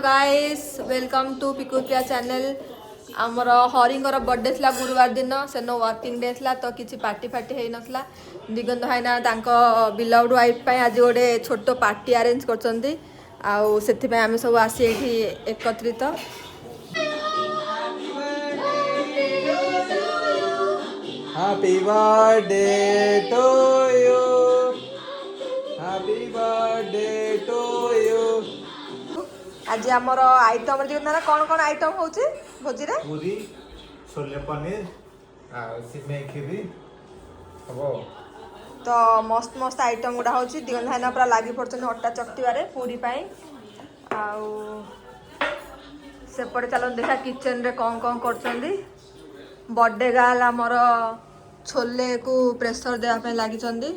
Guys, welcome to Piku Priya channel. ଆମର ହରିଙ୍କର birthday ଥିଲା ଗୁରୁବାର ଦିନ। ସେଦିନ ୱାର୍କିଂ ଡେ ଥିଲା, ତ କିଛି ପାର୍ଟି ଫାର୍ଟି ହେଇନଥିଲା। ଦିଗନ୍ତ ଭାଇନା ତାଙ୍କ ବିଲଭଡ୍ ୱାଇଫ୍ ପାଇଁ ଆଜି ଗୋଟେ ଛୋଟ ପାର୍ଟି ଆରେଞ୍ଜ କରିଛନ୍ତି ଆଉ ସେଥିପାଇଁ ଆମେ ସବୁ ଆସି ଏଇଠି ଏକତ୍ରିତ। Happy birthday to you. Happy birthday to you. ଆଜି ଆମର ଆଇଟମ୍ ଦିଗନ୍ତ ଭାଇନା, କ'ଣ କ'ଣ ଆଇଟମ୍ ହେଉଛି ଭୋଜିରେ? ପୁରୀ, ଛୋଲେ ପନିର ଆଉ ସିମେଇ କ୍ଷୀରି ହବ। ତ ମସ୍ତ ମସ୍ତ ଆଇଟମ୍ ଗୁଡ଼ା ହେଉଛି। ଦିଗନ୍ତ ଭାଇନା ପୁରା ଲାଗି ପଡ଼ୁଛନ୍ତି ଅଟା ଚକଟିବାରେ ପୁରୀ ପାଇଁ। ଆଉ ସେପଟେ ଚାଲନ୍ତୁ ଦେଖିବା କିଚେନରେ କ'ଣ କ'ଣ କରୁଛନ୍ତି। ବର୍ଥଡେ ଗାର୍ଲ ଆମର ଛୋଲେକୁ ପ୍ରେସର ଦେବା ପାଇଁ ଲାଗିଛନ୍ତି।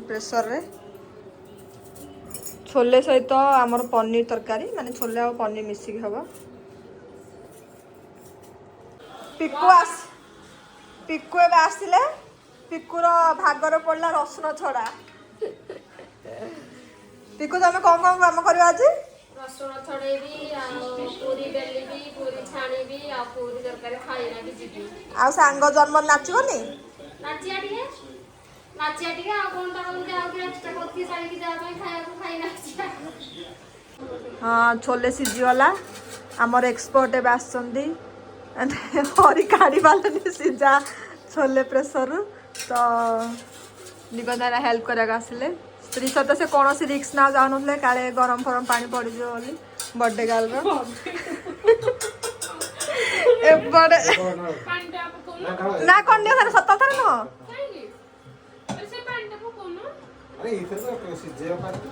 ପ୍ରେସରରେ ଛୋଲେ ସହିତ ଆମର ପନିର ତରକାରୀ, ମାନେ ଛୋଲେ ଆଉ ପନିର ମିଶିକି ହବ। ପିକୁ ଆସ, ପିକୁ ଏବେ ଆସିଲେ। ପିକୁର ଭାଗରେ ପଡ଼ିଲା ରସୁଣ ଛଡ଼ା। ପିକୁ, ତମେ କ'ଣ କ'ଣ କାମ କରିବ ଆଜି? ରସୁଣ ଛଡେଇବି ଆଉ ପୁରୀ ବେଲିବି, ପୁରୀ ଛାଣିବି ଆଉ ପୁରୀ ତରକାରୀ ଖାଇନା ବି ଯିବି। ଆଉ ସାଙ୍ଗ ଜନ୍ମ ନାଚିବନି? ନାଚିଆ ଟିକେ, ନାଚିଆ ଟିକେ। ଆଉ କଣଟା କଣ ଆଉ କି ଏକ୍ସଟ୍ରା କରିକି ସାରିକି ଯାହା ପାଇଁ ଖାଇବାକୁ ଖାଇ ନାଚିଆ। ହଁ, ଛୋଲେ ସିଝିଗଲା। ଆମର ଏକ୍ସପର୍ଟ ଏବେ ଆସିଛନ୍ତି। ହରି କାଢ଼ି ପାରିଲେନି ସିଝା ଛୋଲେ ପ୍ରେସରରୁ, ତ ନିବନ୍ଧନା ହେଲ୍ପ କରିବାକୁ ଆସିଲେ। ସ୍ତ୍ରୀ ସହିତ ସେ କୌଣସି ରିସ୍କ ନା ଯାଉନଥିଲେ, କାଳେ ଗରମ ଫରମ ପାଣି ପଡ଼ିଯିବ ବୋଲି ବର୍ଥଡେ ଗାର୍ଲର। ଏପଟେ ପାଣିଟା ପକଉନ। ନା, କଣ ନିଅ ସତ ଥରେ ନୁହଁ। କାହିଁକି? ଆରେ ସେ ପାଣିଟା ପକଉନ। ଆରେ, ଏଇଥିରେ ତ ସିଝେଇବା ପାଣି ତ।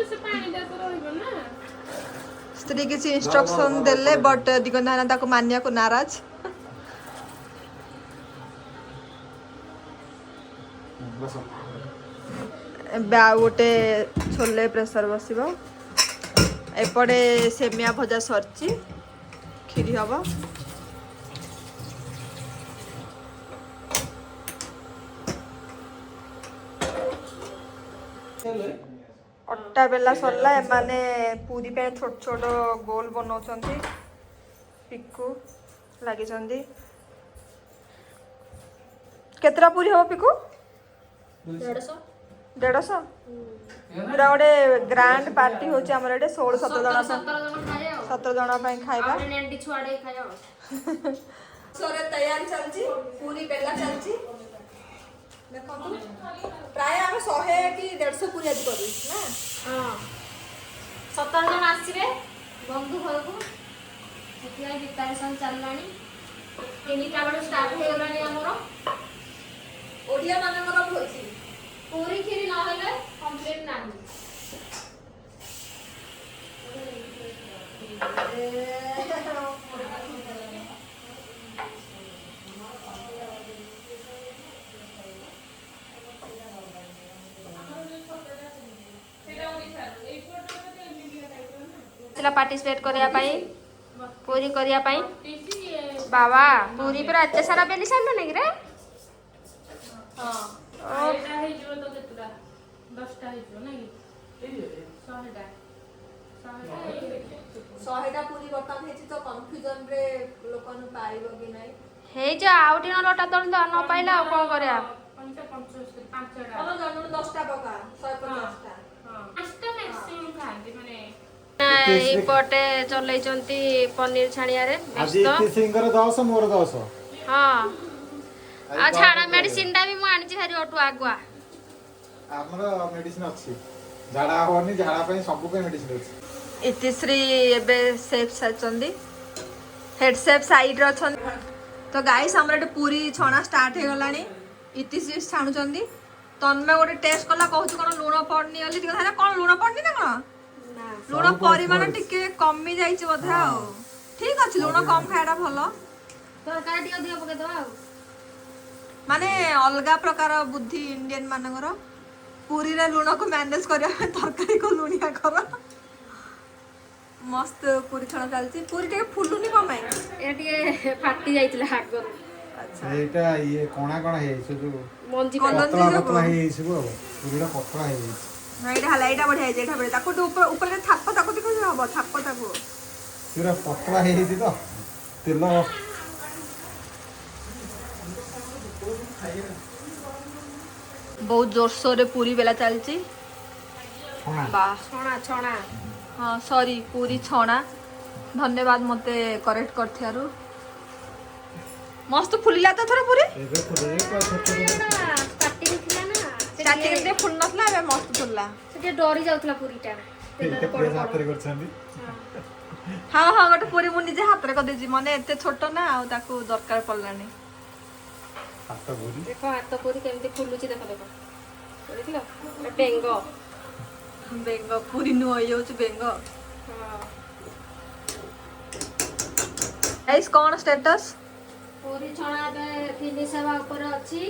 ସେ ପାଣିଟା ତ ରହିବ ନା। ସ୍ତ୍ରୀ କିଛି ଇନଷ୍ଟ୍ରକ୍ସନ ଦେଲେ, ବଟ୍ ଦିଗନ୍ଧନା ତାକୁ ମାନିବାକୁ ନାରାଜ। ବସ। ଏବେ ଆଉ ଗୋଟେ ଛୋଲେ ପ୍ରେସର ବସିବ। ଏପଟେ ସେମିଆ ଭଜା ସରିଛି, କ୍ଷୀରି ହବ। ଅଟା ବେଲା ସରିଲା। ଏମାନେ ପୁରୀ ପାଇଁ ଛୋଟ ଛୋଟ ଗୋଲ ବନାଉଛନ୍ତି। ପିକୁ ଲାଗିଛନ୍ତି। କେତେଟା ପୁରୀ ହବ ପିକୁ? 150। 150। ପୁରା ଗୋଟେ ଗ୍ରାଣ୍ଡ ପାର୍ଟି ହଉଛି ଆମର ଏଠି। 16-17 ଜଣ ପାଇଁ। 17 ଜଣ ଖାଇବା ଆଉ। 17 ଜଣ ପାଇଁ ଖାଇବା। ଆଉ ଗୋଟେ ନେଣ୍ଡି ଛୁଆଟେ ଖାଇବା ଆଉ। ସରେ ତୟାରୀ ଚାଲିଛି, ପୁରୀ ବେଲା ଚାଲିଛି। ଦେଖନ୍ତୁ, ପ୍ରାୟ ଆମେ 100 କି 150 ପୁରୀ ଆଜି କରିବୁ ନା? ହଁ, 17 ଜଣ ଆସିବେ ବନ୍ଧୁ ଘରକୁ, ସେଥିପାଇଁ ପ୍ରିପାରେସନ ଚାଲିଲାଣି। 3ଟା ବେଳୁ ଷ୍ଟାର୍ଟ ହେଇଗଲାଣି ଆମର। ଓଡ଼ିଆ ମାନଙ୍କର ଭୋଜି ପୁରୀ କ୍ଷୀରି ନହେଲେ କମ୍ପ୍ଲିଟ ନାହିଁ। ଥିଲା ପାର୍ଟିସିପେଟ କରିବା ପାଇଁ, ପୁରୀ କରିବା ପାଇଁ। ବାବା, ପୁରୀ ପୁରା ଏତେ ସାରା ବେଲି ସାରିଲୁଣି କି ରେ? ହଁ, ଏଇଟା ହେଇଯିବ ତ। କେତେଟା? 10ଟା ହେଇଯିବ ନାଇଁ କି? 100ଟା, 100ଟା। 100ଟା ପୁରୀ ବର୍ତ୍ତମାନ ହେଇଛି, ତ କନଫ୍ୟୁଜନରେ ଲୋକମାନଙ୍କୁ ପାଇବ କି ନାହିଁ। ହେଇଯିବ, ଆଉ ଟିକେ ଲଟା ତଳୁ ନ ପାଇଲେ ଆଉ କଣ କରିବା? 75, 5ଟା। ତମ ଜଣ 10ଟା ପକା, 150ଟା। ହଁ, 5ଟା ମ୍ୟାକ୍ସିମମ୍ ଖାଆନ୍ତି ମାନେ। ଏଇପଟେ ଚଲେଇଛନ୍ତି ପନିର ଛାଣିଆରେ ଆଜି ବ୍ୟସ୍ତ। ଇତିଶ୍ରୀଙ୍କର 10, ମୋର 10। ହଁ, ଆଉ ଝାଡା ମେଡିସିନ ଟା ବି ମୁଁ ଆଣିଛି ଭାରି ଅଟୁ ଆଗୁଆ। ଆମର ମେଡିସିନ ଅଛି, ଝାଡା ହବନି। ଝାଡା ପାଇଁ, ସବୁ ପାଇଁ ମେଡିସିନ ଅଛି। ଇତିଶ୍ରୀ ଏବେ ସେଫ୍ ସାରିଛନ୍ତି, ହେଡ୍ ସେଫ୍ ସାଇଡ୍ରେ ଅଛନ୍ତି। ତ ଗାଇସ୍, ଆମର ଏଠି ପୁରୀ ଛଣା ଷ୍ଟାର୍ଟ ହେଇଗଲାଣି। ଇତିଶ୍ରୀ ଛାଣୁଛନ୍ତି। ତନ୍ମୟ ଗୋଟେ ଟେଷ୍ଟ କଲା, କହୁଛି କ'ଣ ଲୁଣ ପଡୁନି ବୋଲି। ଟିକେ କଣ ଲୁଣ ପଡୁନି ନା କଣ? ଲୁଣ ସବୁ ପରିମାଣ ପଡିଛି। ଟିକେ କମି ଯାଇଛି ବୋଧେ। ଆଉ ଠିକ ଅଛି, ଲୁଣ କମ ଖାଇବାଟା ଭଲ। ତରକାରୀ ଟିକେ ଅଧିକ ପକେଇଦବା ଆଉ। ମାନେ ଅଲଗା ପ୍ରକାର ବୁଦ୍ଧି ଇଣ୍ଡିଆନ ମାନଙ୍କର। ପୁରୀରେ ଲୁଣକୁ ମ୍ୟାନେଜ କରିବା ପାଇଁ ତରକାରୀକୁ ଲୁଣିଆ କର। ମସ୍ତ ପୁରୀ ଛଣା ଚାଲିଛି। ପୁରୀ ଟିକେ ଫୁଲୁନି କଣ ପାଇଁ? ଏଇଟା ଟିକେ ଫାଟି ଯାଇଥିଲା ଆଗରୁ। ଆଚ୍ଛା। ଏଇଟା ଇଏ କଣା କଣା ହେଇଯାଇଛି, ସେ ଯୋଉ ମଞ୍ଜି। କଲଞ୍ଜି ପତଳା ଯୋଗୁ। ପତଳା ହେଇଯାଇଛି ସବୁ, ଆଉ ପୁରୀଟା ପତଳା ହେଇଯାଇଛି। ହଁ, ଏଇଟା ହେଲା, ଏଇଟା ବଢିଆ ହେଇଛି, ଏଇଟା ବଢିଆ। ତାକୁ ଟିକେ ଉପରେ ଉପରେ ଥାପ, ତାକୁ ଟିକେ ହବ ଥାପ ତାକୁ। ପୁରା ପତଳା ହେଇଯାଇଛି ତ ତେଲ। ବହୁତ ଜୋରସୋରରେ ପୁରୀ ବେଲା ଚାଲିଛି। ଛଣା। ବା। ଛଣା, ଛଣା। ହଁ, ସରି, ପୁରୀ ଛଣା। ଧନ୍ୟବାଦ ମତେ କରେକ୍ଟ କରିଥିବାରୁ। ମସ୍ତ ଫୁଲିଲା ତ ଥର ପୁରୀ। ଏବେ ଫୁଲିକି ପୁରା ଛୋଟ ଛୋଟ। ଷ୍ଟାର୍ଟିଂ ଥିଲା ନା ସେ। ଷ୍ଟାର୍ଟିଂ ଟିକେ ଫୁଲି ନଥିଲା, ଏବେ ମସ୍ତ ଫୁଲିଲା। ସେ ଟିକେ ଡରି ଯାଉଥିଲା ପୁରୀଟା ତେଲରେ ଏଇଟା ପଡୁ ପିଆଜ ପଡୁ। ହାତରେ କରିଛନ୍ତି। ହଁ, ଗୋଟେ ପୁରୀ ମୁଁ ନିଜେ ହାତରେ କରିଦେଇଛି। ମାନେ ଏତେ ଛୋଟ ନା, ଆଉ ତାକୁ ଦରକାର ପଡିଲାନି। ହାତ ପୁରୀ। ଦେଖ, ହାତ ପୁରୀ କେମିତି ଫୁଲୁଛି, ଦେଖ ଦେଖ, ଦେଖିଲ? ଏଟା ବେଙ୍ଗ। ବେଙ୍ଗ ପୁରୀ ନୁହଁ, ହେଇଯାଉଛି ବେଙ୍ଗ। ହଁ। ଗାଇସ୍, କଣ ଷ୍ଟାଟସ୍? ପୁରୀ ଛଣା ଏବେ ଫିନିଶ ହେବା ଉପରେ ଅଛି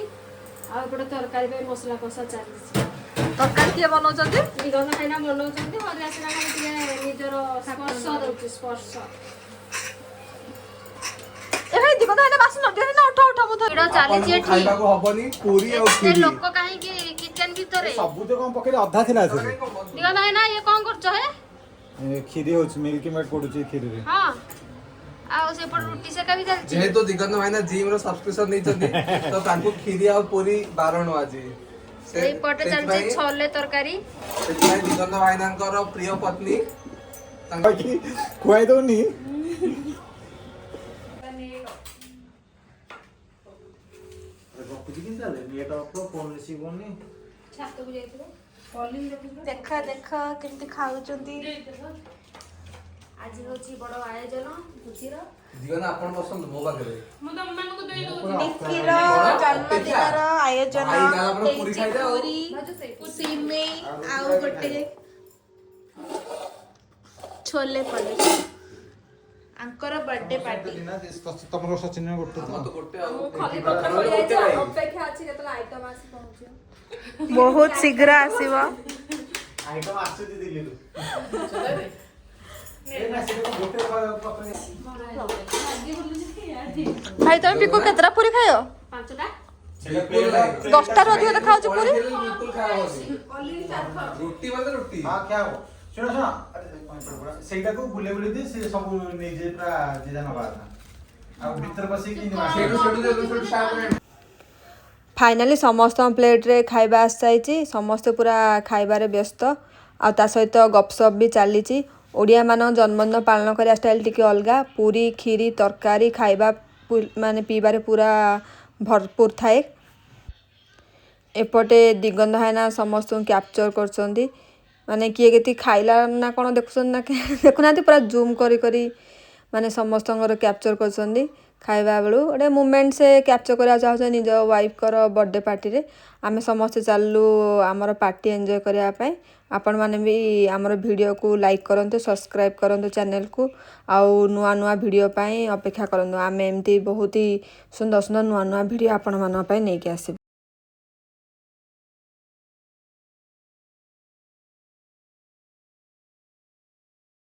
ଆଉ ଏପଟେ ତରକାରୀ ପାଇଁ ମସଲା କଷା ଚାଲିଛି। ତରକାରୀ କିଏ ବନଉଛନ୍ତି? ଦିଗନ୍ତ ଭାଇନା ବନଉଛନ୍ତି। ହରି ଆସିଲା ଖାଲି ଟିକେ ନିଜର ସ୍ପର୍ଶ ଦଉଛି, ସ୍ପର୍ଶ। ଏ ଭାଇ ଦିଗନ୍ତ ଭାଇନା, ବାସନ ଦିଅ ନା, ଉଠ ଉଠ, ମୁଁ ଭିଡ଼ ଚାଲିଛି ଆପଣଙ୍କୁ ଏଠି। ଖାଇବାକୁ ହବନି ପୁରୀ ଆଉ ଏତେ କ୍ଷୀରି। ଲୋକ କାହିଁକି କିଚେନ ଭିତରେ? ସବୁ ତ କଣ ପକେଇଲେ, ଅଧା ଥିଲା ଏଥିରେ। ଦିଗନ୍ତ ଭାଇନା, ଇଏ କଣ କରୁଛ ହେ? ଏ, କ୍ଷୀରି ହଉଛି, ମିଲ୍କି ମେଡ୍ ପଡୁଛି କ୍ଷୀରିରେ। ହଁ, ଆଉ ସେପଟେ ରୁଟି ସେକା ବି ଚାଲିଛି। ଯେହେତୁ ଦିଗନ୍ତ ଭାଇନା ଜିମ୍ ର ସବସ୍କ୍ରିପସନ ନେଇଛନ୍ତି, ତ ତାଙ୍କୁ କ୍ଷୀରି ଆଉ ପୁରୀ ବାରଣ ଆଜି। ଏଇପଟେ ଚାଲିଛି ଛୋଲେ ତରକାରୀ। ସେଥିପାଇଁ ଦିଗନ୍ତ ଭାଇନାଙ୍କର ପ୍ରିୟ ପତ୍ନୀ ତାଙ୍କ ବାକି ଖୁଆଇ ଦଉନି। ରଖୁଛି କିନ୍ତୁ ତାହେଲେ ନେଟ୍ ଅଫ୍, ଫୋନ୍ ରିସିଭ୍ କରୁନି। ଛାତକୁ ଯାଇଥିବ। ଦେଖ ଦେଖ, କେମିତି ଖାଉଛନ୍ତି। ଆଜି ହଉଛି ବଡ ଆୟୋଜନ ଭୋଜିର। ଦିଗନ୍ତ, ଆପଣ ବସନ୍ତୁ ମୋ ପାଖରେ। ମୁଁ ତମମାନଙ୍କୁ ଦେଇ ଦଉଛି। ନିକିର ଜନ୍ମଦିନର ଆୟୋଜନ ଭାଇ ଗାଲା ପରେ ପୁରୀ ହେଇଛି। ଖାଇଦେ ଆଉ। ପୁରୀ, ସିମେଇ ଆଉ ଗୋଟେ ଛୋଲେ ପନିର, ଆଙ୍କର ବର୍ଥଡେ ପାର୍ଟି। ତମର ସଚିନ ଗୋଟେ ତ। ଆମର ତ ଗୋଟେ ଆଉ ଖଲି ପତ୍ର ଗୋଟେ ଭାଇ। ଅପେକ୍ଷା ଅଛି, କେତେବେଳେ ଆଇଟମ ଆସି ପହଞ୍ଚିବ। ବହୁତ ଶୀଘ୍ର ଆସିବ। ଆଇଟମ ଆସୁଛି ଦିଲ୍ଲୀରୁ। ଏ ନା, ସେଟା ଗୋଟେ ପତ୍ର। ଭାଇ, ତମେ ପିକୁ କେତେଟା ପୁରୀ ଖାଇବ? ପାଞ୍ଚଟା। ବିଲକୁଲ ନାହିଁ। 10ଟାରୁ ଅଧିକ ଦେଖାଯାଉଛି ପୁରୀ। ପଳେଇଥିଲେ ବିଲକୁଲ ଖାଇବା ହବନି। ରୁଟି ମାନେ ରୁଟି। ହଁ, ଖିଆ ହବ। ଶୁଣ ଶୁଣ, ଆରେ, କଣ ଏପଟେ ପଡା? ସେଇଟାକୁ ବୁଲେଇ ବୁଲେଇ ଦିଏ, ସେ ସବୁ ନେଇଯାଏ ପୁରା, ଯିଏ ଯାହା ନବା କଥା। ଆଉ ଭିତରେ ବସିକି କେମିତି ମାସ ସେଇଠୁ ସେଇଠୁ ସେଇଠୁ ଷ୍ଟାର୍ଟ କରେନି। ଫାଇନାଲି ସମସ୍ତଙ୍କ ପ୍ଲେଟ୍ରେ ଖାଇବା ଆସିଯାଇଛି। ସମସ୍ତେ ପୁରା ଖାଇବାରେ ବ୍ୟସ୍ତ ଆଉ ତା ସହିତ ଗପସପ ବି ଚାଲିଛି। ଓଡ଼ିଆମାନଙ୍କ ଜନ୍ମଦିନ ପାଳନ କରିବା ଷ୍ଟାଇଲ୍ ଟିକେ ଅଲଗା। ପୁରୀ, କ୍ଷୀରି, ତରକାରୀ ଖାଇବା ମାନେ ପିଇବାରେ ପୁରା ଭରପୁର ଥାଏ। ଏପଟେ ଦିଗନ୍ତ ଭାଇନା ସମସ୍ତଙ୍କୁ କ୍ୟାପଚର୍ କରୁଛନ୍ତି। ମାନେ କିଏ କେତିକି ଖାଇଲା ନା କ'ଣ ଦେଖୁଛନ୍ତି ନା ଦେଖୁନାହାନ୍ତି, ପୁରା ଜୁମ୍ କରି କରି ମାନେ ସମସ୍ତଙ୍କର କ୍ୟାପଚର୍ କରୁଛନ୍ତି। ଖାଇବା ବେଳୁ ଗୋଟେ ମୁମେଣ୍ଟ ସେ କ୍ୟାପଚର୍ କରିବାକୁ ଚାହୁଁଛନ୍ତି ନିଜ ୱାଇଫ୍ଙ୍କର ବର୍ଥଡ଼େ ପାର୍ଟିରେ। ଆମେ ସମସ୍ତେ ଚାଲିଲୁ ଆମର ପାର୍ଟି ଏନ୍ଜୟ କରିବା ପାଇଁ। ଆପଣମାନେ ବି ଆମର ଭିଡ଼ିଓକୁ ଲାଇକ୍ କରନ୍ତୁ, ସବସ୍କ୍ରାଇବ୍ କରନ୍ତୁ ଚ୍ୟାନେଲକୁ ଆଉ ନୂଆ ନୂଆ ଭିଡ଼ିଓ ପାଇଁ ଅପେକ୍ଷା କରନ୍ତୁ। ଆମେ ଏମିତି ବହୁତ ହି ସୁନ୍ଦର ସୁନ୍ଦର ନୂଆ ନୂଆ ଭିଡ଼ିଓ ଆପଣମାନଙ୍କ ପାଇଁ ନେଇକି ଆସିବୁ।